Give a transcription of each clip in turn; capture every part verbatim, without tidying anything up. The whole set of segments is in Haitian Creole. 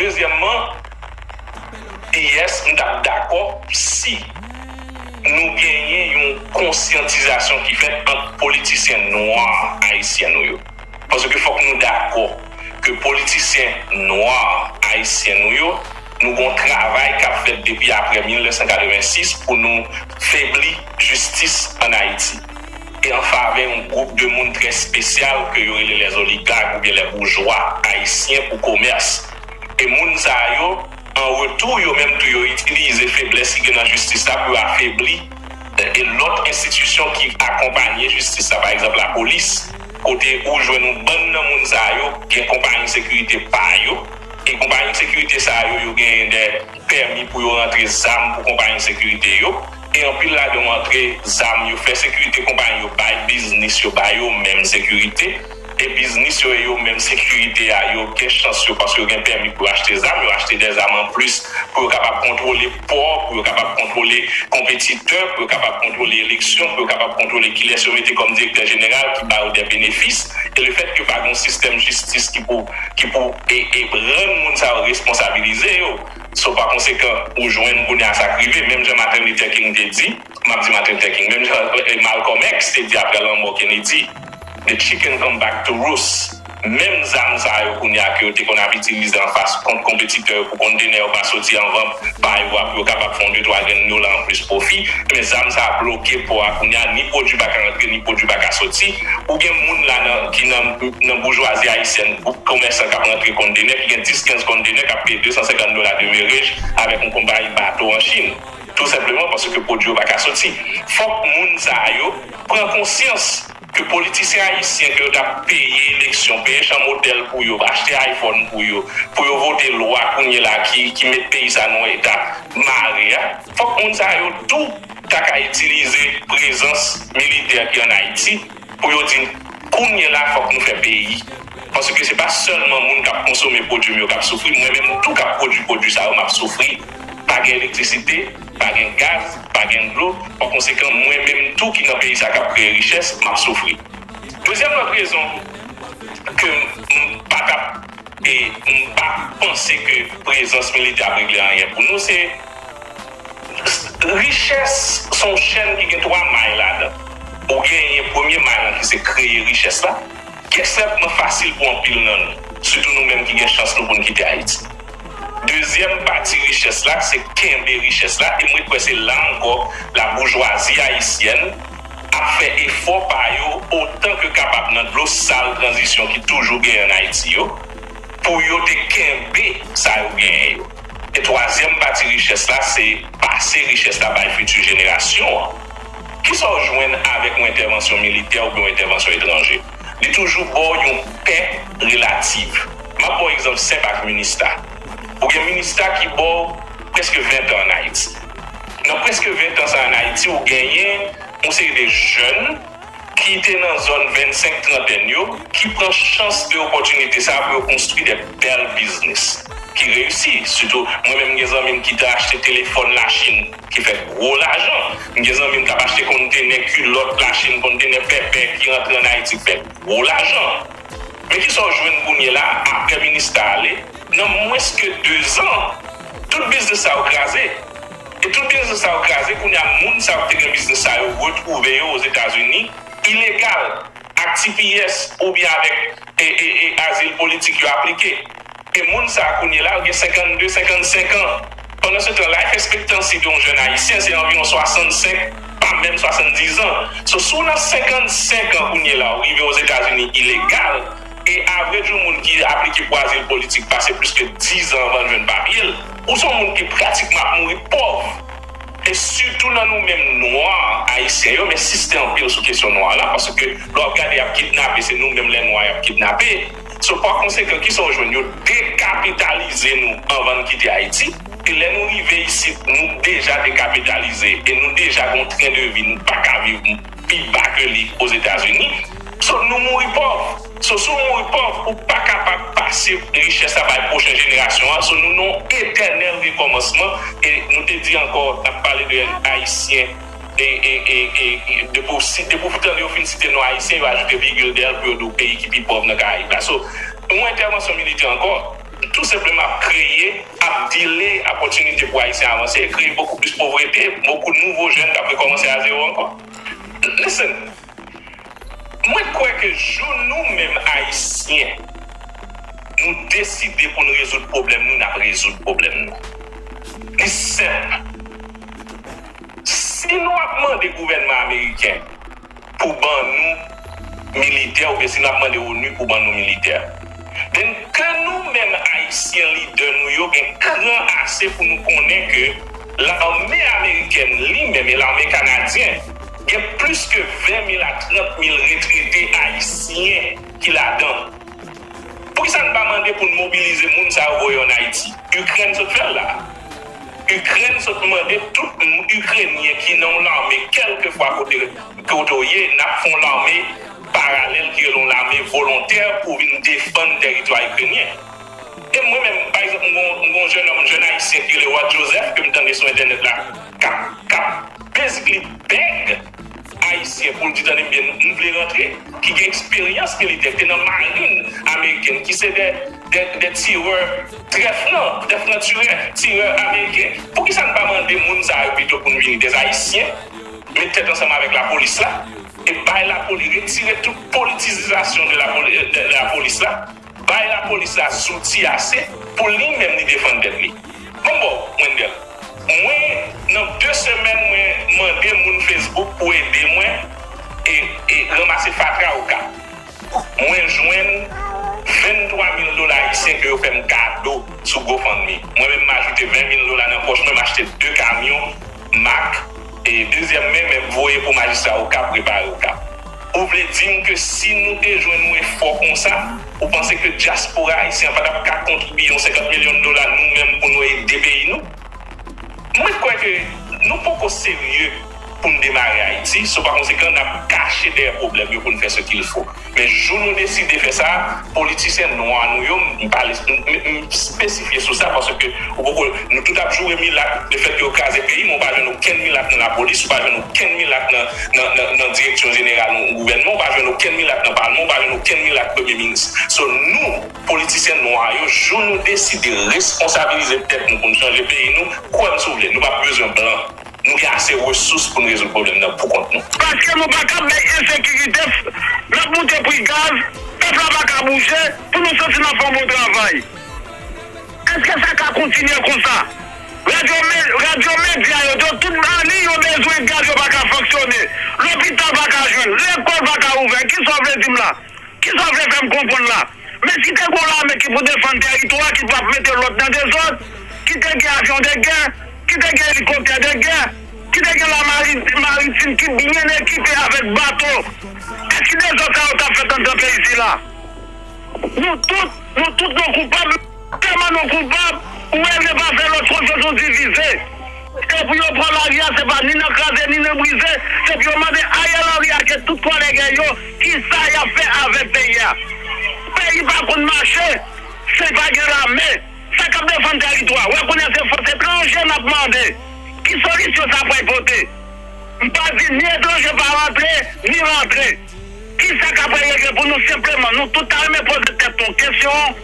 Dezyèmman, yes, m t ap dakò si nou genyen yon konsyantizasyon ki fèt ant politisyen nwa ayisyen nou yo. Paske fòk nou dakò ke politisyen nwa ayisyen nou yo, nou gon travay k ap fèt depi apre mil nèf san katrevensis pou nou febli jistis ann Ayiti e an favè yon gwoup de moun trè espesyal ke yo rele les oligarques oubyen les bourgeois ayisyen pou komès. E moun sa yo, an retou, yo menm tou yo itilize feblès ki gen nan jistis la pou yo afebli e lòt enstitisyon ki akonpanye jistis la, pa egzanp lapolis, kote ou jwenn yon bann nan moun sa yo gen konpayi sekirite pa yo, e konpayi sekirite sa yo, yo genyen de pèmi pou yo rantre zam pou konpayi sekirite yo, e anpil ladan yo antre zam, yo fè sekirite konpayi yo bay biznis yo ba yo menm sekirite, e biznis yo e yo menm sekirite a, yo gen chans yo paske yo gen pèmi pou yo achte zam, yo achte de zam anplis pou yo kapab kontwole pò, pou yo kapab kontwole konpetitè, pou yo kapab kontwole eleksyon, pou yo kapab kontwole kilès yo mete kòm direktè jeneral ki ba yo de benefis, e lefètke pa gen yon sistèm jistis ki pou, ki pou e, e rann moun sa yo responsabilize yo. So, pa konsekan, ou jwenn kounye a sa k rive, menm jan Martin Luther King te di, m ap di Martin Luther King, menm jan Malcolm X te di apre lanmò Kennedy, the chicken come back to roost. Menm zam sa yo kounye a ke yo te konn ap itilize anfas kont konpetitè yo pou kontenè yo pa soti anvan pa yo a pou yo kapab fè yon de twa grenn dola anplis pwofi, men zam sa a bloke pò a kounye a, ni pwodui pa ka rantre, ni pwodui pa ka soti. Ou gen moun la nan, ki nan, nan boujwazi ayisyèn, gwoup komèsan k ap rantre kontenè, ki gen dis kenz kontenè k ap peye de san senkant dola demeryaj avèk yon konpayi bato an Chin. Tou senpleman paske pwodui yo pa ka soti. Fòk moun sa yo pran konsyans ke politisyen ayisyen ke yo t ap peye eleksyon, peye chanm otèl pou yo, achte iPhone pou yo, pou yo vote lwa kounye la ki, ki met peyi sa nan yon eta mare a, fòk moun sa yo tou ta ka itilize prezans militè ki ann Ayiti pou yo di kounye la fòk nou fè peyi. Paske se pa sèlman moun k ap konsome pwodui m yo k ap soufri, mwen menm tou k ap pwodui pwodui sa yo m ap soufri. Pa gen elektrisite, pa gen gaz, pa gen dlo, pa konsekan mwen menm tou ki nan peyi sa k ap kreye richès, m ap soufri. Dezyèm lòt rezon ke m pa t ap e m pa panse ke prezans militè ap regle anyen pou nou, se richès se yon chèn ki gen twa may ladan. Ou genyen premye may lan ki se kreye richès la, ki ekstrèmman fasil pou anpil nan nou, sitou nou menm ki gen chans nou pou n kite Ayiti. Dezyèm pati richès la, se kenbe richès la, e mwen kwè se la ankò laboujwazi ayisyèn ap fè efò pa yo otan ke kapab nan dlo sal tranzisyon ki toujou genyen ann Ayiti yo, pou yo te kenbe sa yo genyen yo. E twazyèm pati richès la, se pase richès la bay fiti jenerasyon an. Kisa w jwenn avèk yon entèvansyon militè oubyen yon entèvansyon etranje? Li toujou ba w yon pè relativ. M ap ba w egzanp senp ak minista. Ou gen minista ki ba w prèske ven tan ann Ayiti. Nan prèske ven tan sa ann Ayiti, ou genyen yon seri de jèn ki te nan zòn vennsenk trantèn yo, ki pran chans de opòtinite sa pou yo konstwi de bèl biznis ki reyisi. Sitou, mwen menm, m gen zanmi m ki te achte telefòn Lachin ki fè gwo lajan. M gen zanmi m k ap achte kontenè kilòt Lachin, kontenè pèpè ki rantre ann Ayiti ki fè gwo lajan. Men kisa w jwenn kounye la, apre minista ale, nan mwens ke dezan, tout biznis sa yo kraze. E tout biznis sa yo kraze, kounye a, moun sa yo ki te gen biznis sa yo retwouve yo Ozetazini, ilegal, ak T P S oubyen avèk e, e, e, azil politik yo aplike. E moun sa a kounye la, yo gen senkannde, senkannsenk an. Pandansetan, life expectancy de yon jèn ayisyen, se anviwon swasannsenk, pa menm swasanndizan. So, si w nan senkannsenk an kounye la, ou rive Ozetazini ilegal, e average yon moun ki aplike pou azil politik pase plis ke dizan anvan l jwenn papye l, ou se yon moun ki pratikman ap mouri pòv. E sitou nan nou menm nwa ayisyen yo, m ensiste anpil sou kesyon nwa la, paske lè w ap gade y ap kidnape, se nou menm lè nwa y ap kidnape. So, pa konsekan, kisa w jwenn? Yo dekapitalize nou anvan n kite Ayiti. E lè nou rive isit, nou deja dekapitalize e nou deja gen yon tren de vi nou pa ka viv pi ba ke li Ozetazini. So, nou mouri pòv. So, si w mouri pòv, ou pa kapab pase richès la bay pwochen jenerasyon an. So, nou nan yon etènèl rekòmansman. E nou te di ankò, n ap pale de Ayisyen. E, e, e, e, e depi w si, depi w tande yo fin site non Ayisyen, yo ajoute vigil dèyè l pou yo di w peyi ki pi pòv nan Karayib la. So, yon entèvansyon militè ankò, tou senpleman ap kreye, ap delay opòtinite pou Ayisyen avanse, e kreye bokou plis povrete, bokou nouvo jèn k ap rekòmanse a zewo ankò. Listen, mwen kwè ke jou nou menm Ayisyen, nou deside pou n rezoud pwoblèm nou, n ap rezoud pwoblèm nou. Li senp. Si nou ap mande gouvènman ameriken pou ban nou militè, oubyen si n ap mande onu pou ban nou militè, then ke nou menm Ayisyen, lidè nou yo gen kran ase pou nou konnen ke lame amerikèn li menm e lame kanadyen gen plis ke ven mil a trant mil retrete ayisyen ki ladan. Poukisa n pa mande pou n mobilize moun sa yo voye yo ann Ayiti? Ikrèn sot fè l la. Ikrèn sot mande tout Ikrenyen ki nan yon lame, kèlkefwa kote, kote w ye, n ap fè yon lame paralèl ki rele yon lame volontè pou vin defann tèritwa ikrenyen. E mwen menm, pa egzanp, m gon, m gon jèn nonm, jèn ayisyen ki rele Rod Joseph, ke m tande sou entènèt la, k ap, k ap basically beg Ayisyen pou l di, tande m byen, m vle rantre, ki gen eksperyans militè, ki te nan marin amerikèn, ki se de, de, de tirè trè fran, trè fran tirè, tirè ameriken. Poukisa n pa mande moun sa yo pito pou n vini, de Ayisyen, met tèt ansanm avèk lapolis la, e bay lapolis, retire tout politizasyon de lapolis, de, de lapolis la, bay lapolis la zouti ase pou li menm li defann tèt li. Bon, bon, Wendell, mwen, nan de semèn, mwen mande moun Facebook pou ede mwen e, e ranmase fatra Okap. Mwen jwenn venntwa mil dola ayisyen ke yo fè m kado sou GoFundMe. Mwen menm, m ajoute ven mil dola nan pòch mwen, m achte de kamyon Mack, e dezyèm men, men voye pou majistra Okap, repare Okap. Ou vle di m ke si nou te jwenn yon efò konsa, ou panse ke dyaspora ayisyen an pa t ap ka kontribye yon senkant milyon dola nou menm pou nou ede peyi nou? Mwen kwè ke nou poko serye pou n demare Ayiti, so pa konsekan, n ap kache dèyè pwoblèm yo pou n fè ce qu'il faut. Men jou nou deside fè sa, politisyen nwa nou yo, m pale, m, m, m espesifye sou sa, paske ou poko, nou tout ap joure milat, lefètke yo kraze peyi, men w pa jwenn okenn milat nan lapolis, ou pa jwenn okenn milat nan, nan, nan, nan direksyon jeneral yon gouvènman, ou pa jwenn okenn milat nan palman, ou pa jwenn okenn milat premye minis. So, nou, politisyen nwa yo, jou nou deside responsabilize tèt nou pou n chanje peyi nou, kwè m si w vle, nou p ap bezwen blan. Nou gen ase resous pou n rezoud pwoblèm nan pou kont nou. Paske nou pa kab bay ensekirite, n ap moute pri gaz, pèp la pa ka bouje, pou nou santi n ap fè yon bon travay. Èske sa ka kontinye konsa? Radyo me-, radyo medya yo, yo tout ane yo bezwen gaz, yo pa ka fonksyone. Lopital pa ka jwenn, lekòl pa ka ouvè. Kisa w vle di m la? Kisa w vle fè m konprann la? Men si te gen yon lame ki pou defann tèritwa, ki p ap mete lòd nan dezòd, ki te gen avyon de gè, ki te gen elikoptè de gè, ki te gen lamari-, maritim ki byen ekipe avèk bato, èske dezòd sa yo t ap fèt anndan peyi sila? Nou tout, nou tout nou koupab, tèlman nou koupab, ou wè yo pa fè lòt konfyans, nou divize. Se pou yo pran lari a, se pa ni nan kraze, ni nan brize. Se pou yo mande Ariel Henry ak tout kòlèg yo, kisa y ap fè avèk peyi a. Peyi pa konn mache, si pa gen lame. Sa k ap defann tèritwa? Wè kounye a se fòs etranje n ap mande. Ki solisyon sa pral pote? M pa di ni etranje pa rantre, ni rantre. Kisa k ap regle pou nou senpleman? Nou tout ta renmen poze tèt nou kesyon,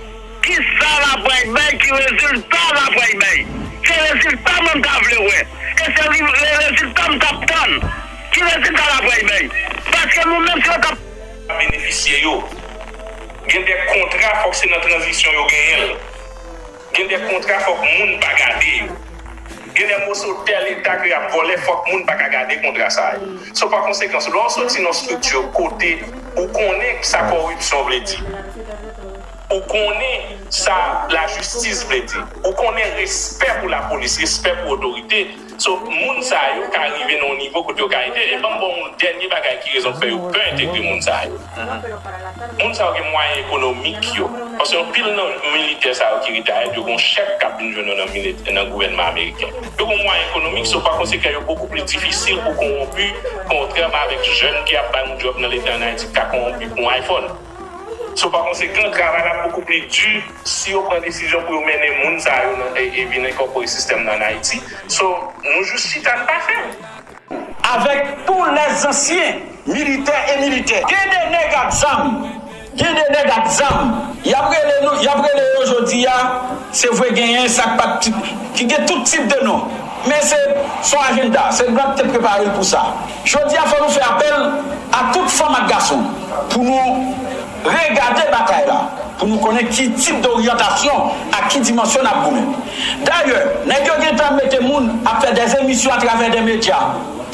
kisa l ap pral bay, ki rezilta l ap pral bay? Se rezilta mwen m ta vle wè. E se li, le rezilta m t ap tann. Ki rezilta l ap pral bay? Paske nou menm se yo k ap benefisye yo. Gen de kontra, fòk se nan tranzisyon yo genyen l. Gen de kontra, fòk moun pa gade yo. Gen de moso tè leta ke y ap vòlè, fòk moun pa ka gade kontra sa yo. So, pa konsekan, lè w soti nan strikti kote ou konnen sa kòripsyon vle di, ou konnen sa lajistis vle di, ou konnen respè pou lapolis, respè pou otorite, so, moun sa yo ka rive nan yon nivo kote yo ka ede. E ban m ba w yon dènye bagay ki rezon k fè yo pè entegre moun sa yo. Moun sa yo gen mwayen ekonomik yo. Paske anpil nan militè sa yo ki retire, yo gen yon chèk k ap vin jwenn yo nan mili-, nan gouvènman ameriken. Yo gen mwayen ekonomik, so pa konsekan yo bokou pli difisil pou kowonpi, kontrèman avèk jèn ki ap bay yon djòb nan Leta ann Ayiti, k ka kowonpi pou yon iPhone. So pa konsekan, travay la bokou pli di si yo pran desizyon pou yo mennen moun sa yo nan, e, e vin enkòpore sistèm nan ann Ayiti. So, nou jis chita, n pa fè l. Avec tous les anciens militaires et militaires. Gen de nèg ak zam Gen de nèg ak zam. Y ap rele nou, y ap rele yo jodi a, se vre genyen sa k pa t, ki gen tout tip de non. Men se, se yon ajanda, se Blan k te prepare l pou sa. Jodi a, fò nou fè apèl a tout fanm ak gason pou nou regade batay la, pou nou konnen ki tip doryantasyon ak ki dimansyon n ap goumen. Dayè, nèg yo gentan mete moun ap fè dèzemisyon atravè de medya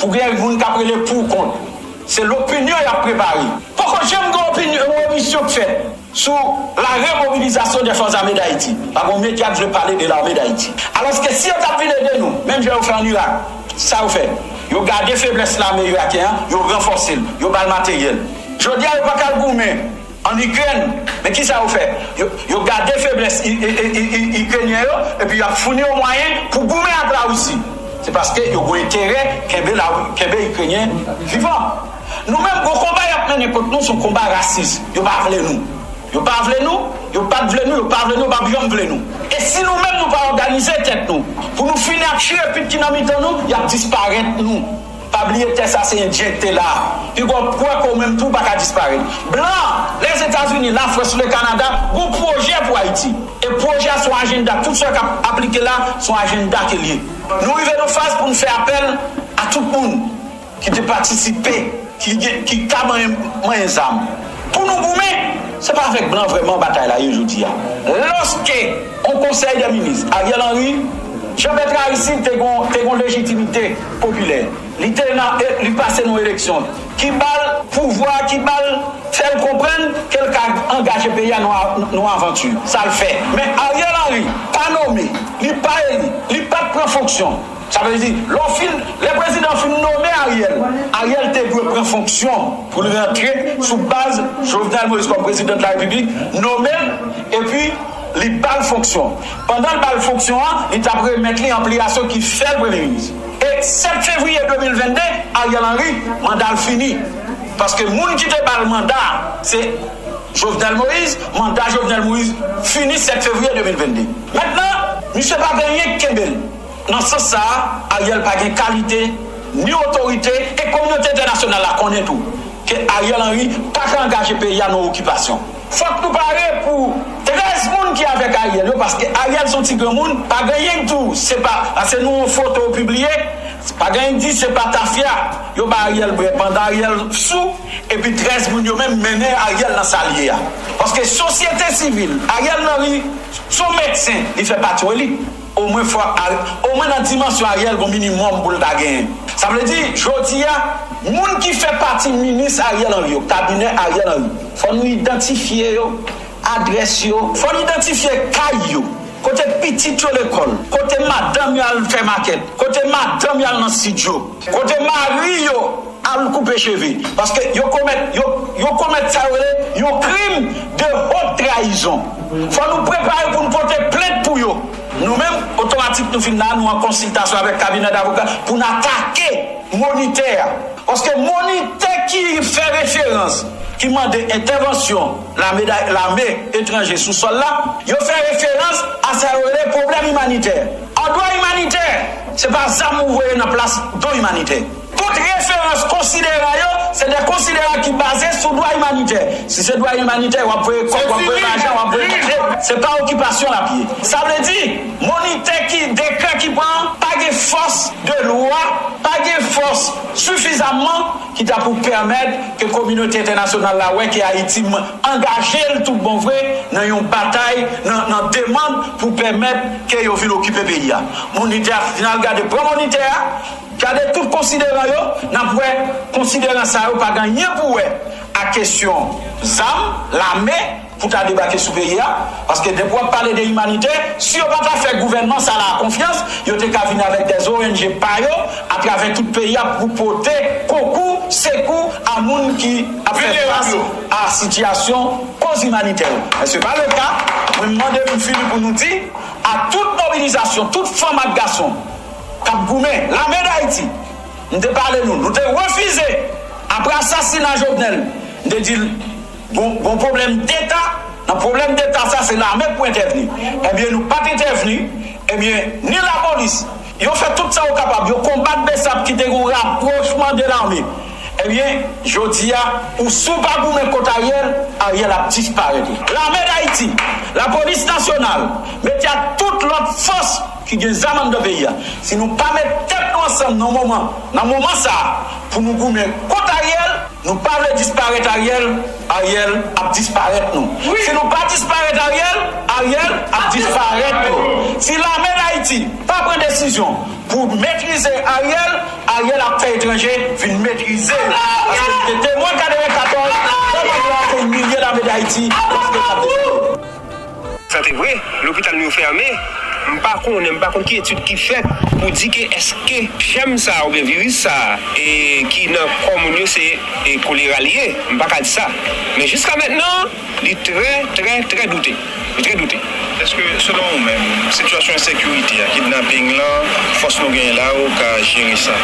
pou gen moun k ap rele pou kont. Se lopinyon y ap prepare. Poko janm gen opinyon, yon emisyon k fèt sou la remobilisation des forces armées d'Haïti. Pa gen medya k vle pale de l'armée d'Haïti. Alòske si yo t ap vin ede nou, menm jan yo fè ann Irak, sa yo fè? Yo gade feblès lame irakyen an, yo ranfòse l, yo ba l materyèl. Jodi a, yo pa ka al goumen ann Ikrèn, men kisa yo fè? Yo, yo gade feblès I- I- I- I- Ikrenyen yo, epi y ap founi yo mwayen pou goumen ak Larisi. Se paske yo gen enterè kenbe la, kenbe Ikrenyen vivan. Nou menm, gwo konba y ap mennen kont nou, se yon konba rasis. Yo pa vle nou. Yo pa vle nou, yo pa t vle nou, yo pa vle nou, yo p ap janm vle nou. E si nou menm nou pa òganize tèt nou, pou nou fini ak chirepit ki nan mitan nou, y ap disparèt nou. Pa bliye tè sa se Endyen k te la. Piga w kwè ke w menm tou w pa ka disparèt. Blan, Lèzetazini, Lafrans, Lekanada, gon pwojè pou Ayiti. E pwojè a se yon ajanda, tout sa k ap aplike la, se yon ajanda ke l ye. Nou rive nan faz pou n fè apèl a tout moun ki te patisipe, ki gen, ki ka manyen, manyen zam. Pou nou goumen, se pa avèk blan vrèman batay la ye jodi a. Lòske yon konsèy dè minis, Ariel Henry, Jean Bertrand Aristide te gon, te gon lejitimite popilè. Li te nan, li pase nan eleksyon. Ki ba l pouvwa, ki ba l, fè l konprann ke l ka angaje peyi a nan, nan avanti. Sa l fè. Men Ariel Henry pa nome, li pa eli, li pa t pran fonksyon. Sa vle di, lè w fin, lè prezidan fin nome Ariel, Ariel te dwe pran fonksyon pou l rantre sou baz Jovenel Moïse kòm prezidan de la Repiblik, nome l, epi li ba l fonksyon. Pandan l ba l fonksyon an, li t ap remèt li anpliyasyon ki fè l premye minis. E sèt fevriye de mil vennde, Ariel Henry, manda l fini. Paske moun ki te ba l manda a, se Jovenel Moïse, manda Jovenel Moïse fini sèt fevriye de mil vennde. Mentnan, misye pa gen anyen k kenbe l. Nan sans sa a, Ariel pa gen kalite, ni otorite, e kominote entènasyonal la konnen tou ke Ariel Henry pa ka angaje peyi a nan okipasyon. Fòk nou pare pou trèz moun ki avèk Ariel yo, paske Ariel se yon ti granmoun, pa gen anyen k di w, se pa, paske nou yon foto yo pibliye, pa gen anyen k di se pa tafya yo ba Ariel bwè pandan Ariel sou, epi trèz moun yo menm mennen Ariel nan sa l ye a. Paske sosyete sivil, Ariel Henry, se yon medsen, li fè pati yon elit. Omwen fò, omwen nan dimansyon Ariel, gon minimòm pou l ta genyen. Sa vle di, jodi a, moun ki fè pati minis Ariel Henry yo, kabinè Ariel Henry, fò nou idantifye yo, adrès yo, fò nou idantifye kay yo, kote pitit yo lekòl, kote madanm yo al fè makèt, kote madanm yo al nan estidyo, kote mari yo al koupe cheve. Paske yo komèt, yo, yo komèt sa yo rele yon krim de haute trahison. Fò nou prepare pou n pote plent pou yo. Nou menm, otomatik nou fin la, nou an konsiltasyon avèk kabinè davoka pou n atake monitè a. Paske monitè ki fè referans, ki mande entèvansyon lame, lame etranje sou sòl la, yo fè referans a sa yo rele pwoblèm imanitè. An dwa imanitè, se pa zam ou voye nan plas don imanitè. Tout referans konsideran yo, se de konsideran ki baze sou dwa imanitè. Si se dwa imanitè, w ap voye kòb, w ap voye lajan, w ap voye manje. Se pa okipasyon l ap ye. Sa vle di, monitè ki, dekrè ki pran an, pa gen fòs de lwa, pa gen fòs sifizamman ki ta pou pèmèt ke kominote entènasyonal la wè ke Ayiti angaje l tout bon vre nan yon batay, nan, nan demann pou pèmèt ke yo vin okipe peyi a. Monitè a, fin al gade, pran monitè a, gade tout konsideran yo, n ap wè konsideran sa yo pa gen anyen pou wè ak kesyon zam, lame, pou ta debake sou peyi a. Paske depi w ap pale de imanitè, si yo pa ta fè gouvènman sa la konfyans, yo te ka vin avèk dè O N G pa yo atravè tout peyi a pou pote konkou, sekou a moun ki ap fè fas a sitiyasyon koz imanitè yo. Men se pa le ka. Mwen, m mande pou fini pou nou di, a tout mobilizasyon, tout fanm ak gason k ap goumen, lame Dayiti, m te pale nou, nou te refize, apre asasina Jovenel, m te di l, gon, gon pwoblèm deta, nan pwoblèm deta sa, se lame k pou entèvni. Ebyen, nou pa t entèvni, ebyen, ni lapolis, yo fè tout sa yo kapab, yo konbat BSAP ki te gon rapwochman de lame. Ebyen, jodi a, ou si w pa goumen kont Ariel, Ariel ap disparèt. Lame Dayiti, Lapolis Nasyonal, mete ak tout lòt fòs ki gen zam anndan peyi a. Si nou pa met tèt nou ansanm nan moman, nan moman sa a, pou nou goumen kont Ariel, nou pa vle disparèt Ariel, Ariel ap disparèt nou. Si nou pa disparèt Ariel, Ariel ap disparèt nou. Si Lame Dayiti pa pran desizyon pou metrize Ariel, Ariel ap fè etranje vin metrize l. Paske li te temwen katrevenkatòz, lè Maryo a te imilye Lame Dayiti, paske l ap defann. Sa te vre, lopital nou yo fèmen. M pa konnen, m pa konn ki etid ki fèt pou di ke èske jèm sa a oubyen viris sa a, e, ki nan kò moun yo se, e, kolera li ye. M pa ka di sa. Men jiska mentnan, li trè, trè, trè doute. Li trè doute. Èske, selon ou menm, sitiyasyon ensekirite a, kidnaping lan, fòs nou genyen la yo ka jere sa?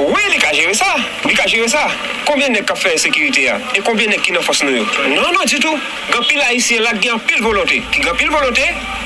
Wi, li ka jere sa. Li ka jere sa. Konbyen nèg k ap fè ensekirite a? E konbyen nèg ki nan fòs nou yo? Non, non, ditou. Gen anpil Ayisyen la ki gen anpil volonte. Ki gen anpil volonte,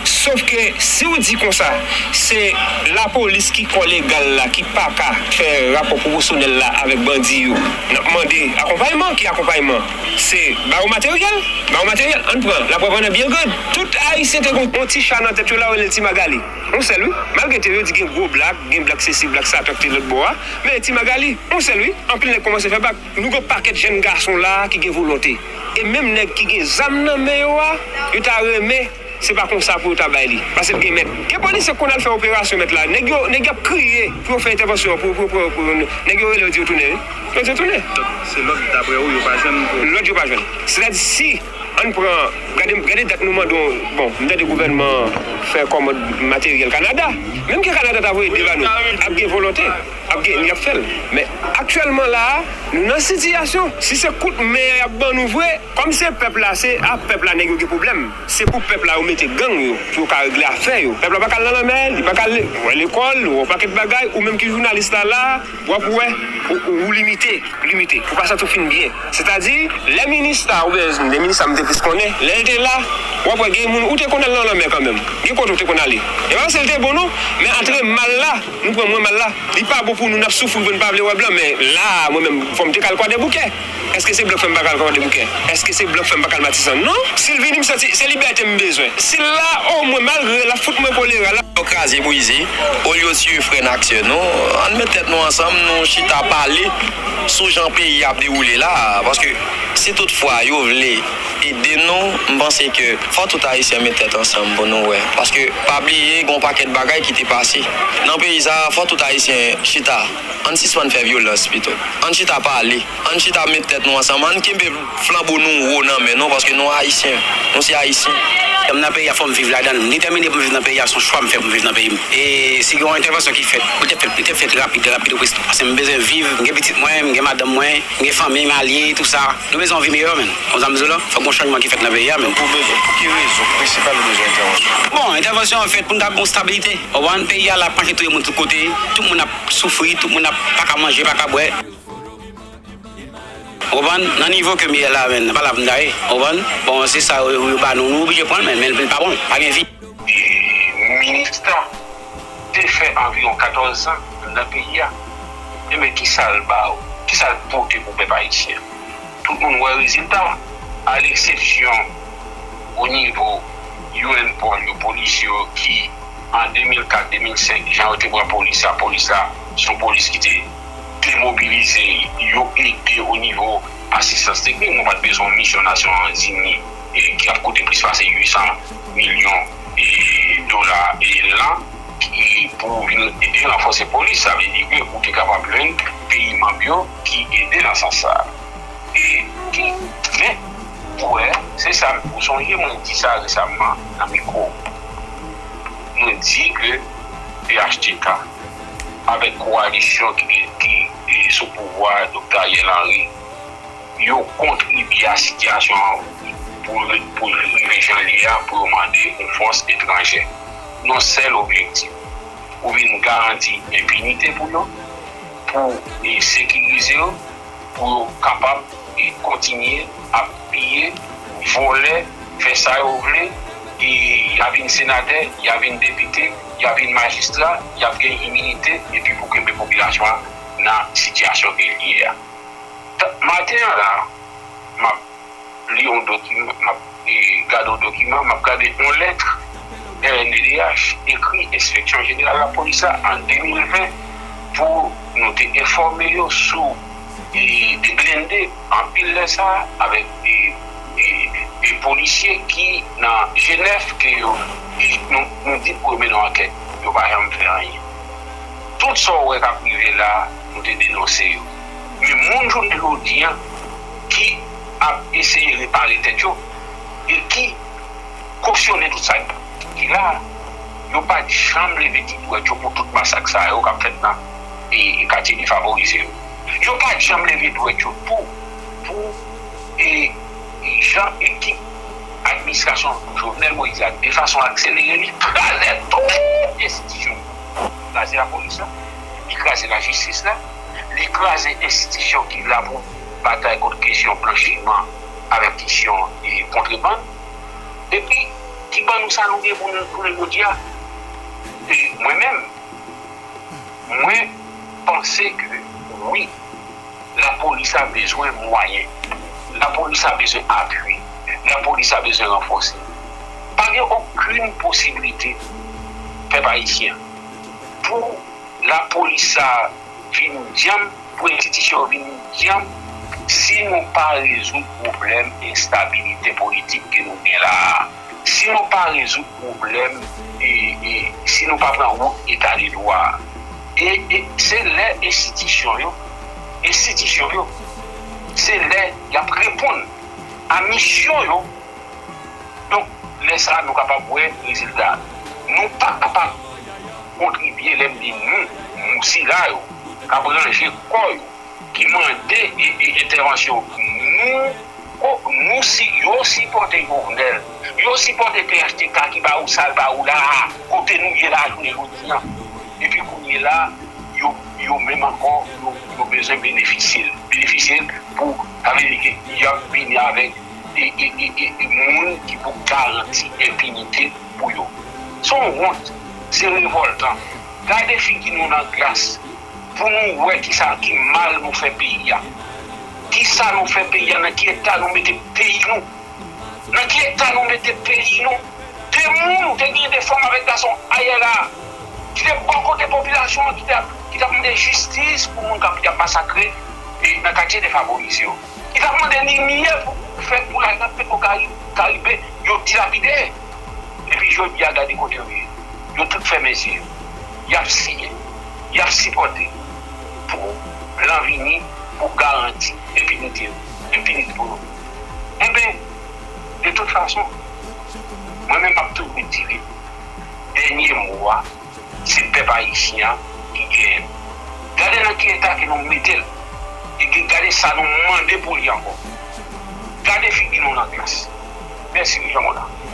sof ke si w di konsa, se lapolis ki kò legal la ki pa ka fè rapò pwoposyonèl la avèk bandi yo. N ap mande akonpayman. Ki akonpayman? Se ba yo materyèl. Ba yo materyèl. Ann pran laprèv an nan byen grann. Tout Ayisyen te gen yon ti cha nan tèt yo la, yo rele l Ti Magali. Yon sèl, wi. Malgre te yo di gen gwo blak, gen blak sesi, blak sa, tank te lòt bò a. Men Ti Magali, yon sèl, wi. Anpil nèg kòmanse fè bak. Nou gen pakèt jèn gason la ki gen volonte. E menm nèg ki gen zam nan men yo a, yo ta renmen se pa konsa pou yo ta bay li. Paske l gen mèt. Gen polisye k konn al fè operasyon mèt la. Nèg yo, nèg yo ap kriye pou yo fè entèvansyon, pou, pou, pou, pou, nèg yo rele yo di yo tounen, wi. Yo di yo tounen. Donk, se lòd, daprè ou, yo pa jwenn pou. Lòd yo pa jwenn. Sètadi, si, ann pran, gade, gade dat nou mande, bon, m tande gouvènman fè kòmand materyèl Kanada. Menm ke Kanada ta voye de ba nou, ap gen volonte. Ap gen, y ap fè l. Men aktyèlman la a, nou nan sitiyasyon, si se kout men y ap ban nou vre, kòm se pèp la, se a pèp la nèg yo gen pwoblèm. Se pou pèp la yo mete gang yo, pou yo ka regle afè yo. Pèp la pa ka al nan lanmè, li pa ka al lekòl, ou wè yon pakèt bagay, ou menm ki jounalis la la, w ap wè, ou, ou, ou limite, limite. Ou pa santi w fin byen. Sètadi, lè minis la, oubyen lè minis la m te plis konnen, lè l te la, w ap wè gen moun, ou te konn al nan lanmè kanmenm. Gen kote w te konn ale. E pa paske l te bon non, men antre mal la, nou pran mwen mal la. Li pa bon pou nou, n ap soufri pou n pa vle wè blan, men la a, mwen menm, fò m te ka al Kwadèboukè. Èske se blan k fè m pa ka al Kwadèboukè? Èske se blan k fè m pa ka al Matisan? Non. Si l vini, m santi se libète m bezwen. Si l la, omwen, malgre l ap fout mwen kolera la. Yo kraze, brize, olye yo tiye frè n ak sè nou, ann met tèt nou ansanm, nou chita pale sou jan peyi a ap dewoule la a. Paske si toutfwa yo vle ede nou, m panse ke fò tout Ayisyen met tèt ansanm pou nou wè. Paske pa bliye, gen yon pakèt bagay ki te pase nan peyi sa a, fò tout Ayisyen chita. Ann sispann fè vyolans pito. Ann chita pale. Ann chita met tèt nou ansanm. Ann kenbe flanbo nou wo nan men nou, paske nou Ayisyen. Nou se Ayisyen. Kòm nan peyi a, fò m viv ladan l. M detèmine pou m viv nan peyi a, se yon chwa m fè pou m viv nan peyi m. E si gen yon entèvansyon ki fèt, pou l te fèt, pou l te fèt rapid, rapid, ou preske. Paske m bezwen viv, m gen pitit mwen, m gen madanm mwen, m gen fanmi m alye, tou sa. Nou bezwen yon vi meyè, menn. Konn sa m di w la, fòk gon chanjman ki fèt nan peyi a, menn. Pou bezwen, pou ki rezon prensipal ou bezwen entèvansyon? Bon, entèvansyon an fèt pou n ta gon stabilite. Ou konprann? Peyi a la ap mache touye moun tout kote. Tout moun ap soufri, tout moun ap pa ka manje, pa ka bwè. Ou konprann? Nan nivo ke m ye la, menn, pa la pou m ta ye. Ou konprann? Bon, se sa yo, yo ba nou, nou oblije pran l, men, men l pa bon. Pa gen vi. E minista te fè anviwon katòz zan nan peyi a. Ebyen, kisa l ba w? Kisa l pote pou pèp ayisyen? Tout moun wè rezilta. A leksepsyon, o nivo U N Paul yo, polisye yo ki, an de mil kat, de mil senk, jan yo te pran polis la, polis la, se yon polis ki te demobilize, yo ede o nivo asistans teknik. Nou pa t bezwen yon misyon Nasyon Zini, e, ki ap koute plis pase uit san milyon, e, dola, e, lan, ki pou vin ede ranfòse polis. Sa vle di ke ou te kapab jwenn peyi manm yo ki ede nan sans sa a. E ki, men, ou wè, se sa, ou sonje mwen di sa resaman nan mikwo. Mwen di ke P H T K, avèk kowalisyon ki, ki, ki sou pouvwa Doktè Ariel Henry, yo kontribye a sitiyasyon an pou, pou rive jan l ye a, pou yo mande yon fòs etranjè. Nan sèl objektif, pou vin garanti enpinite pou yo, pou, e, sekirize yo, pou yo kapab, e, kontinye ap piye, vòlè, fè sa yo vle, e y a vin senatè, y a vin depite, y a vin majistra, y ap gen iminite, epi pou kenbe popilasyon an nan sitiyasyon ke l ye a. Maten an la, m ap li yon dokiman, m ap e, gade yon dokiman, m ap gade yon lèt R N D D H ekri Enspeksyon Jeneral Lapolis la an de mil ven pou nou te enfòme yo sou e, de blende, anpil lè sa, avèk de, de, de polisye ki nan Jenèf ke yo, e, nou, nou di pou yo mennen yon ankèt. Yo pa janm fè anyen. Tout sa w wè k ap rive la, nou te denonse yo. Men moun jounen jodi a ki ap eseye repare tèt yo e ki kosyone tout sa ki la, yo pa t janm leve ti dwèt yo pou tout masak sa yo k ap fèt nan e, e katye defavorize yo. Yo pa t janm leve dwèt yo pou, pou e, e jan ekip administrasyon Jovenel Moïse la, de fason akselere, li kraze tout enstitisyon. Li kraze lapolis la, li kraze lajistis la, li kraze enstitisyon ki la pou batay kont kesyon blanchiman avèk kesyon e kontrebann. Epi, ki ban nou sa nou gen pou nou jounen jodi a? E mwen menm, mwen panse ke wi, lapolis la bezwen mwayen, lapolis la bezwen apui, lapolis la bezwen ranfòse. Pa gen okenn posiblite, pèp ayisyen, pou lapolis sa vin dyanm, pou enstitisyon yo vin dyanm, si nou pa rezoud pwoblèm enstabilite politik ke nou gen la a, si nou pa rezoud pwoblèm, e, e, si nou pa pran wout eta de dwa a, e, e se lè enstitisyon yo, enstitisyon yo, se lè y ap reponn a misyon yo. Donk, lè sa a, nou kapab wè rezilta. Nou pa kapab kontribye, lè m di nou, nou sila yo k ap ranje kò yo, ki mande e, e, entèvansyon. Nou, ko, nou si, yo sipòte Jovenel, yo sipòte P H T K ki ba ou sa l ba ou la a, kote nou ye la jounen jodi a. Epi kounye la, yo, yo menm ankò, yo, yo bezwen benefisye l. Benefisye l pou, sa vle di ke y ap vini avèk e, e, e, e, e moun ki pou garanti enpinite pou yo. Se yon wont, se revòltan. Gade figi nou nan glas pou nou wè kisa ki mal nou fè peyi a. Kisa nou fè peyi a, nan ki eta nou mete peyi nou? Nan ki eta nou mete peyi nou? De moun, te gen de fanm avèk gason ayè la a, ki te bò kote popilasyon an, ki te ap, ki t ap mande jistis pou moun k ap, y ap masakre e nan katye defavorize yo. Ki t ap mande limyè pou fè pou lajan Petwokari-, Karibe yo dilapide. Epi jodi a, gade kote yo ye. Yo tout fèmen zye yo. Y ap siyen. Y ap sipòte pou blan vini, pou garanti enpinite, enpinite pou yo. Enben, de tout fason, mwen menm m ap toujou di li, dènye mo a, se pèp ayisyen an ki genyen l. Gade nan ki eta ke nou mete l. E gen, gade sa nou mande pou li ankò. Gade figi nou nan glas. Mèsi, Jean Mona.